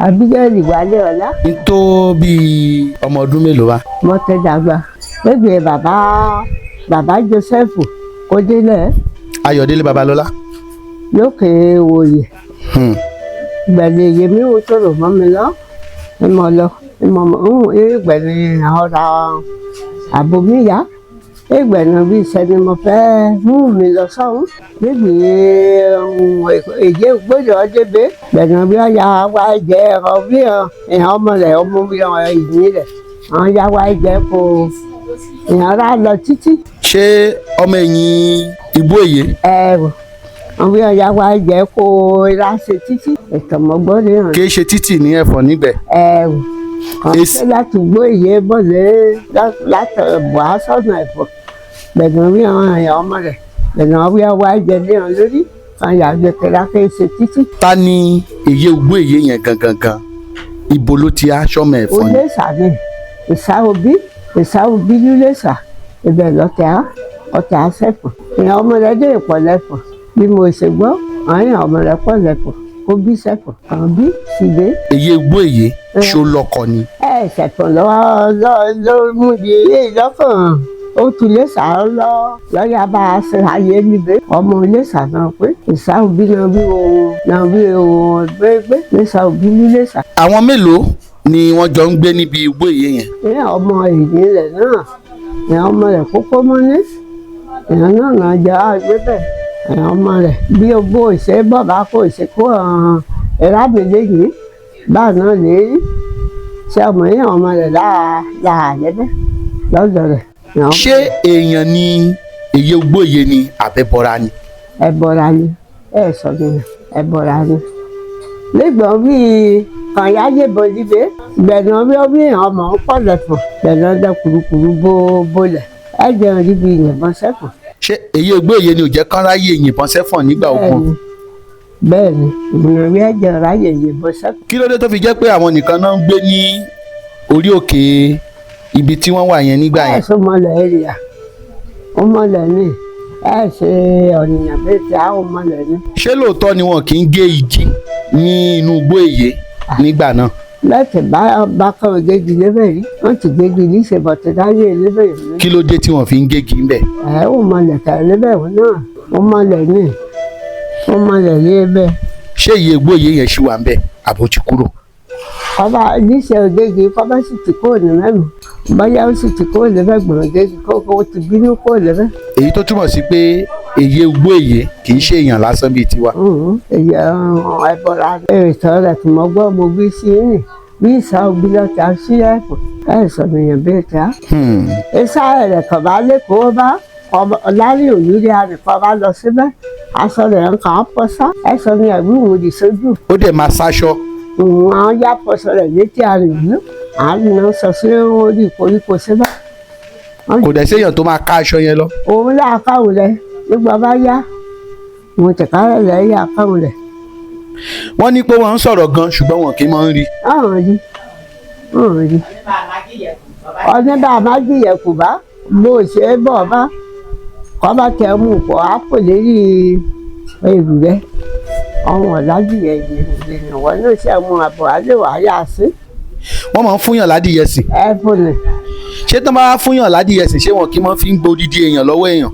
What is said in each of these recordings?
Abigail Wálé Ọlá. N tó bíi ọmọ ọdún mélòó wa. Mo tẹ dàgbà lẹ́gbẹ̀ẹ́ bàbá bàbá Joseph Kódélẹ̀. Ayọ̀délé Babalọ́lá. Lókè òye. Gbẹ̀lẹ̀ yèmí wo tòrò mọ́ mi lọ ìmọ̀ lọ ìmọ̀ ń gbẹ̀lẹ̀ ọ̀rọ̀ àbòmíyá ìgbẹ̀nà bíi sẹ́ni mo fẹ́ mú mi lọ sọ́hún níbi èyí gbọ́dọ̀ ọdẹ́bẹ́ gbẹ̀nà bí ọ̀yà wa jẹ ọ bí ìhàn ọmọ rẹ̀ ọmọ bí ìyìn rẹ̀ àwọn ya wa jẹ kó ìhàn rà lọ títí. Ṣé ọmọ ẹ̀yìn Igbó Èyé? Ẹ wò àwọn bí ọ̀yà wa jẹ kó ìrà ṣe títí ìtọ̀mọ̀gbọ́n ní hàn. Kì í ṣe títì ní ẹ̀fọ́ níbẹ̀. Ẹ wò kàn ṣe láti Igbó Èyé bọ̀lẹ́ láti bọ̀ á sọ̀nà ẹ̀fọ́ gbẹ̀dùn bí àwọn èèyàn ọmọ rẹ̀ gbẹ̀dùn bí ọwọ́ ẹ̀jẹ̀ ní hàn lórí kan yà jẹ tẹ̀lá kí n ṣe títí. Ta ni Èyé Igbó Èyé yẹn gangan gan? Ibo ló ti aṣọ́mọ ẹ̀fọ́ ni? Iléṣà ni, Ìsá Òbí, Ìsá Òbí níléṣà, ibẹ̀ lọ́tẹ̀ á ọ̀tẹ̀ á sẹ̀fọ̀. Èèyàn ọmọ rẹ̀ dé ìpọ̀ lẹ́fọ̀ bí mo ṣe gbọ́, àwọn èèyàn ọmọ rẹ̀ pọ̀ lẹ́fọ̀ kó bí sẹ̀fọ̀ kàn bí sílé. Èyé Igbó Èyé ṣó lọ́kọ ni? Ẹ sẹ̀fọ̀ lọ́wọ́ ló mú di èyí lọ́kàn ó tún Iléṣà lọ lọ́yà bá a ṣe ayé níbẹ̀ ọmọ Iléṣà náà pé Ìsá Òbí náà bí òun náà bí òun gbégbé Iléṣà Òbí níléṣà. Àwọn mélòó ni wọ́n jọ ń gbé níbi Igbó Èyé yẹn? Ní ọmọ ìyìn rẹ̀ náà ìyẹn ọmọ rẹ̀ kókó mọ́lé ìyẹn náà náà jẹ́ àgbẹ̀ bẹ́ẹ̀ ìyẹn ọmọ rẹ̀ bí bó ṣe bọ̀bá kò ṣe kó ìrábìlẹ̀ yìí báà náà lè rí ṣé ọmọ yẹn ọmọ rẹ̀ láà lẹ́bẹ̀ lọ́dọ̀ rẹ̀. Ṣé èèyàn ni Èyé Igbó Èyé ni àbẹ̀bọra ni? Ẹ̀bọra ni, ẹ sọ mi ẹ̀bọra ni. Lẹ́gbọ̀n bíi kànyáyé bọ̀díbẹ́ gbẹ̀nà bí ó bí ọmọ ń pọ̀ lẹ́fọ̀n gbẹ̀nà dẹ kùrukùru bó bólẹ̀ ẹ jẹun níbi ìyìnbọn sẹ́fọ̀n. Ṣé Èyé Igbó Èyé ni ò jẹ́ kán ráyè yìnbọn sẹ́fọ̀n nígbà ogun? Bẹ́ẹ̀ni, ìgbìmọ̀ bí ẹ jẹun ráyè yìnbọn sẹ́fọ̀n. Kí ló dé tó fi jẹ́ pé àwọn nìkan náà ń gbé ní orí òkè ibi tí wọ́n wà yẹn nígbà yẹn? Ẹ sọ mọlẹ̀ èrìà ó mọlẹ̀ ní ẹ ṣe ọ̀nìyàn bẹ́ẹ̀ tí a ó mọlẹ̀ ní. Ṣé lóòótọ́ ni wọn kì í gé igi ní inú Igbó Èyé nígbà náà? Láti bá bákan gégi lébẹ̀ rí wọ́n ti gégi ní ṣe bọ̀tẹ̀ dáyé lébẹ̀ rí. Kí ló dé tí wọ́n fi ń gégi ń bẹ̀? Ẹ ó mọlẹ̀ tà lébẹ̀ wọn náà ó mọlẹ̀ ní ó mọlẹ̀ ní ebẹ̀. Ṣé Èyé Igbó Èyé yẹn ṣì wà ń bẹ̀ àbó ti kúrò? Kọ́ba níṣẹ́ gégi kọ́ba sì ti kúrò ní mẹ́nu bóyá ó sì ti kúrò lébẹ̀ gbọ̀n gégi kó ti bínú kúrò lébẹ̀. Èyí tó túmọ̀ sí pé Èyé Igbó Èyé kì í ṣe èèyàn lásán bíi tiwa. Èyí ẹ̀bọ̀ra ìtàn rẹ̀ tí mo gbọ́ mo bí sí ní bí Ìsá Òbí lọ́ta sí ẹ̀fọ́ ẹ̀ sọ̀rọ̀ èèyàn bíi ta. Ìsá rẹ̀ kàn bá lẹ́kọ̀ọ́ bá lárí òyìnbó rẹ̀ kàn bá lọ síbẹ̀ aṣọ rẹ̀ ń kàn án pọ̀ sá ẹ̀ sọ ní ẹ̀gbọ́n òun di sójú. Ó dẹ̀ máa sáṣọ. Àwọn yá pọ̀sọ rẹ̀ létí àrùn àrùn náà sọ sí orí koríko síbẹ̀. Kò dẹ̀ séèyàn tó máa ká aṣọ yẹn lọ. Òun là káwọn rẹ̀ nígbà bá yá òun tẹ̀kárẹ̀ rẹ̀ yá káwọn rẹ̀. Wọ́n ní pé wọ́n ń sọ̀rọ̀ gan ṣùgbọ́n wọn kì í máa ń rí. Ọ̀hún rí ọ̀hún rí ọdún bá a bá jìyẹ kù bá bó ṣe é bọ̀ bá kọ́ bá tẹ mú pọ̀ á pò lérí èrù rẹ̀ ọ̀hún ọ̀làjìyẹ ìrìnàwọ́ náà ṣe mú àbọ̀ alẹ́ wàá yá sí. Wọ́n máa ń fúnyàn ládìyẹ sìn. Ẹ fún ni. Ṣé tán bá fúnyàn ládìyẹ sìn ṣé wọn kì í máa fi ń gbódìdí èèyàn lọ́wọ́ èèyàn?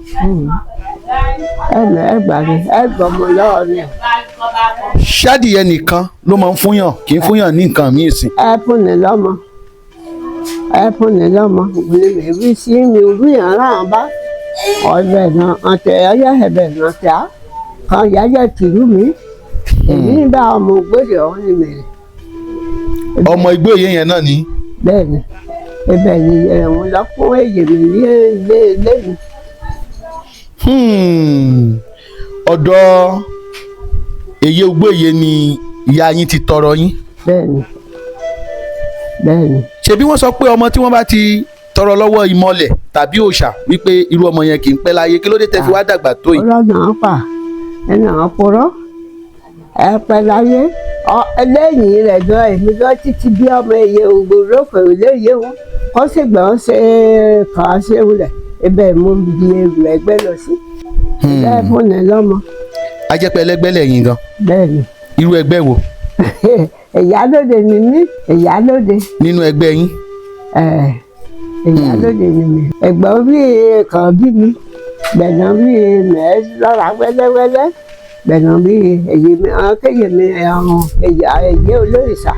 Ẹ nà ẹ gbà mí ẹ gbọ́ mọ lọ́wọ́ mi. Ṣádìyẹ nìkan ló máa ń fúnyàn kì í fúnyàn ní nǹkan míì sìn. Ẹ fún ni lọ́mọ ẹ fún ni lọ́mọ òní mi wí sí mi orí yàn rán bá ọbẹ̀ náà ọ̀tẹ̀ ọyá ẹ̀bẹ̀ náà tẹ̀ á kan yáyà tìrú mi èmi ń bá ọmọ ògbódì ọ̀hún ni mèrè. Ọmọ Igbó Èyé yẹn náà ni. Bẹ́ẹ̀ni ibẹ̀ ni ẹ̀wọ̀n lọ fún èyí mi ní ilé ilé mi. Ọ̀dọ̀ Èyé Igbó Èyé ni ìyá yín ti tọrọ yín. Bẹ́ẹ̀ni bẹ́ẹ̀ni. Ṣebí wọ́n sọ pé ọmọ tí wọ́n bá ti tọrọ lọ́wọ́ ìmọ̀lẹ̀ tàbí òòṣà wípé irú ọmọ yẹn kì í pẹ́ láyé, kí ló dé tẹ́ fi wá dàgbà tó yìí? Ọ̀rọ̀ náà pa ẹnu àwọn purọ́ ẹ pẹ́ láyé lẹ́yìn rẹ̀ gan èmi gan títí bí ọmọ ẹ̀yẹ ògbóró kò léyé wọn kó sì gbọ́n ṣe kàn án ṣe wulẹ̀ ibẹ̀ mo di ewu ẹgbẹ́ lọ sí. Ẹ fún ni lọ́mọ. A jẹ́ pé ẹlẹ́gbẹ́ lẹ́yìn gan. Bẹ́ẹ̀ni. Irú ẹgbẹ́ wo? Ìyálóde ni mí, ìyálóde. Nínú ẹgbẹ́ yín. Ẹ̀, ìyálóde ni mí. Ẹ̀gbọ́n bí kan bí mi, gbẹ̀nà bí mẹ́ lọ́ra wẹ́lẹ́wẹ́lẹ́, gbẹ̀nà bí èyí mi, àwọn kéye mi, àwọn èyí olórìṣà,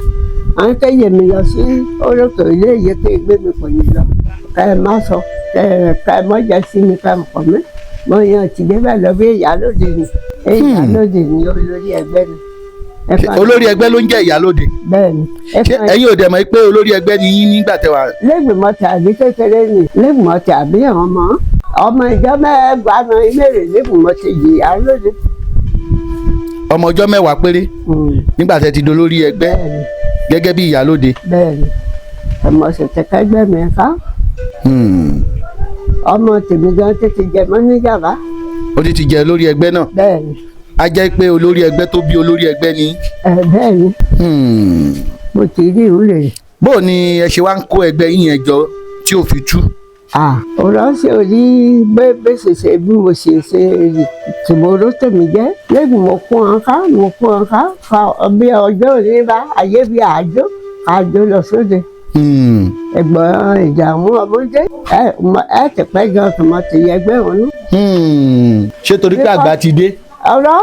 àwọn kéye mi lọ sí orókè ilé ìyè kéye gbé mi pò ní lọ. Ká ẹ má sọ, ká ẹ mọ́ jẹ́ sí mi, ká ẹ kọ̀ mí. Mo yàn ti débẹ̀ lọ bí ìyálóde ni. Ìyálóde ni olórí ẹgbẹ́ ni. Olórí ẹgbẹ́ ló ń jẹ́ ìyálóde. Bẹ́ẹ̀ni. Ṣé ẹ̀yin ò dẹ̀ mọ̀ pé olórí ẹgbẹ́ ni yín nígbà tẹ́ wà? Lẹ́gbìmọ̀ tàbí kékeré ni, lẹ́gbìmọ̀ tàbí àwọn ọmọ ọmọ ìjọ mẹ́ẹ̀ẹ́gbàá náà ìbéèrè lẹ́gbìmọ̀ ti jìyà lóde. Ọmọ ọjọ́ 10 péré nígbà tẹ́ ti dolórí ẹgbẹ́ gẹ́gẹ́ bí ìyálóde. Bẹ́ẹ̀ni, ọmọ ṣètẹ̀kẹ́gbẹ́ mi ká. Ọmọ tèmi gan tètè jẹ mọ́ níjàmbá. Ó ti jẹ olórí ẹgbẹ́ náà. Bẹ́ẹ̀ni. A jẹ́ pé olórí ẹgbẹ́ tó bí olórí ẹgbẹ́ ni. Bẹ́ẹ̀ni. Mo ti rí ìwúlẹ̀. Bó o ní ẹ ṣe wá ń kó ẹgbẹ́ yín yẹn jọ tí ò fi tú? Ọ̀rọ̀ ṣe ò ní bẹ́ẹ̀ ṣe ṣe bí mo ṣe ṣe tìmọ̀rọ̀ tèmi jẹ́. Lẹ́yìn mo kún ọ ká, mo kún ọ ká, fa bí ọjọ́ òní bá ayé bí àjò àjò lọ sóde. Ẹ̀gbọ́n ìdààmú ọmọdé ẹ ti pẹ́ gan tòmọ́ ti yẹ ẹgbẹ́ òun nú. Ṣé torí pé àgbà ti dé? Ọ̀rọ̀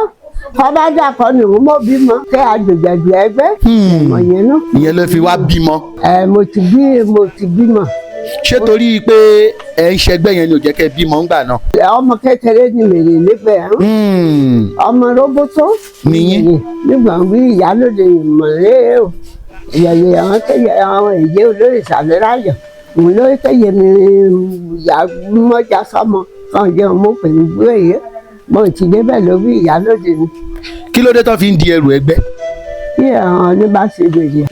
kọ́bádà kọ́ ni mo bímọ kẹ́ àjòjàjò ẹgbẹ́ ìmọ̀ yẹn nú. Ìyẹn ló fi wá bímọ. Ẹ mo ti bímọ. Ṣé torí pé ẹ ń ṣẹgbẹ́ yẹn ni ò jẹ́ kẹ́ bímọ ńgbà náà? Ọmọ kékeré ni mèrè nígbà yẹn. Ọmọ róbótó. Nìyí. Nígbà bí ìyálóde ìmọ̀lẹ́ o. Ìyẹ̀lẹ̀ àwọn kéye àwọn èyí olórí ìsàlẹ̀ ráyọ̀. Òun ló kéye mi ìyá mọ́jà sọ́mọ kan jẹ́ ọmọ pẹ̀lú gbé. Mo ti débẹ̀ lórí ìyálóde ni. Kí ló dé tó fi ń di ẹrù ẹgbẹ́? Kí àwọn oníbà ṣe gbèrè.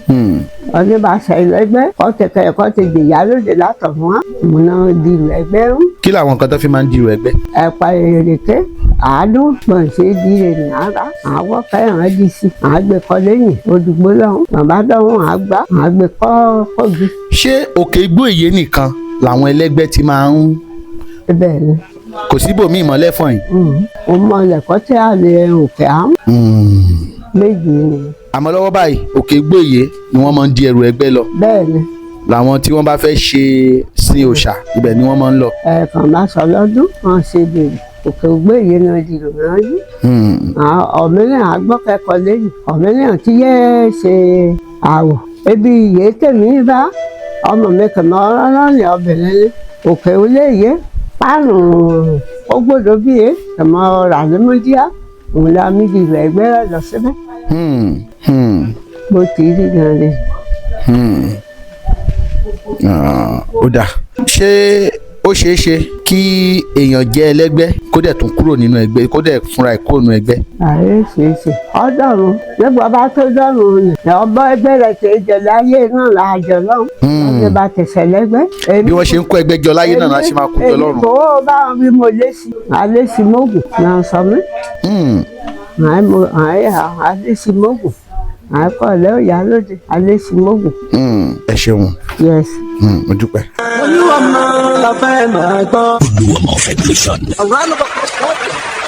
Oníbà ṣe ẹgbẹ́ kọ́ ti dìyálóde látọ̀ fún wa. Mo náà di ẹrù ẹgbẹ́ ń. Kí làwọn nǹkan tó fi máa ń di ẹrù ẹgbẹ́? Ẹ̀pà èrèké àádó mọ̀ ṣe di rè ní ara. Àwọ̀ fẹ́ràn di sí. Àgbẹ̀ kọ́ lẹ́yìn odùgbò lọ́hùn. Bàbá dọ́hùn àgbà àgbẹ̀ kọ́ kọ́gi. Ṣé Òkè Igbó Ìyè nìkan làwọn ẹlẹ́gbẹ́ ti máa ń? Bẹ́ẹ̀ ni. Kò síbòmí ìmọ̀lẹ́ fún yín. Mo mọ ilẹ̀kọ́ tí a lè òkè àmú. Méjì ni. Àmọ́ lọ́wọ́ báyìí Òkè Igbó Ìyè ni wọ́n máa ń di ẹrù ẹgbẹ́ lọ. Bẹ́ẹ̀ni. Làwọn tí wọ́n bá fẹ́ ṣe sin òòṣà ibẹ̀ ni wọ́n máa ń lọ. Ẹ̀ẹ̀kan bá sọ lọ́dún wọ́n ṣe bèrè Òkè Igbó Ìyè náà di rògbòdì yìí. Ọ̀mìnira àgbọ̀kẹ́kọ̀ọ́ lẹ́yìn ọ̀mìnira tí yẹ́ ṣe àwọ̀. Ebi ìyè tèmi bá ọmọ mi kàn mọ́ ọlọ́ọ̀nì obìnrin ní Òkè Ilé Ìyè páànù ó gbọ́dọ̀ bí e kàn mọ́ ràlímọ́díà òun la mi di ìlú ẹgbẹ́ rẹ̀ lọ síbẹ̀. Mo ti rí gan ni. Ó dáa. Ṣé ó ṣeé ṣe kí èèyàn jẹ́ ẹlẹ́gbẹ́ kó dẹ̀ tún kúrò nínú ẹgbẹ́ kó dẹ̀ fúnra ẹ̀ kúrò nínú ẹgbẹ́? Ààrẹ ṣeé ṣe. Ọ̀dọ́run nígbà bá tó dọ́run ni ọba ẹgbẹ́ rẹ̀ ṣe jẹ láyé náà láàjọ lọ́hùn. Ọdún bá tẹ̀sẹ̀ lẹ́gbẹ́. Bí wọ́n ṣe ń kó ẹgbẹ́ jọ láyé náà la ṣe máa kó jọ lọ́run. Èmi kò bá wọn bí mo lé sí. Alé sí mọ́gùn náà sọ mí. Alé sí mọ́gùn. Àkọ́ lẹ́ òyà lóde. Alé sí mọ́gùn. Ẹ ṣeun. Yes. Mo dúpẹ́. Olúwa máa la fẹ́ máa gbọ́. Olúwa Federation. A round of applause.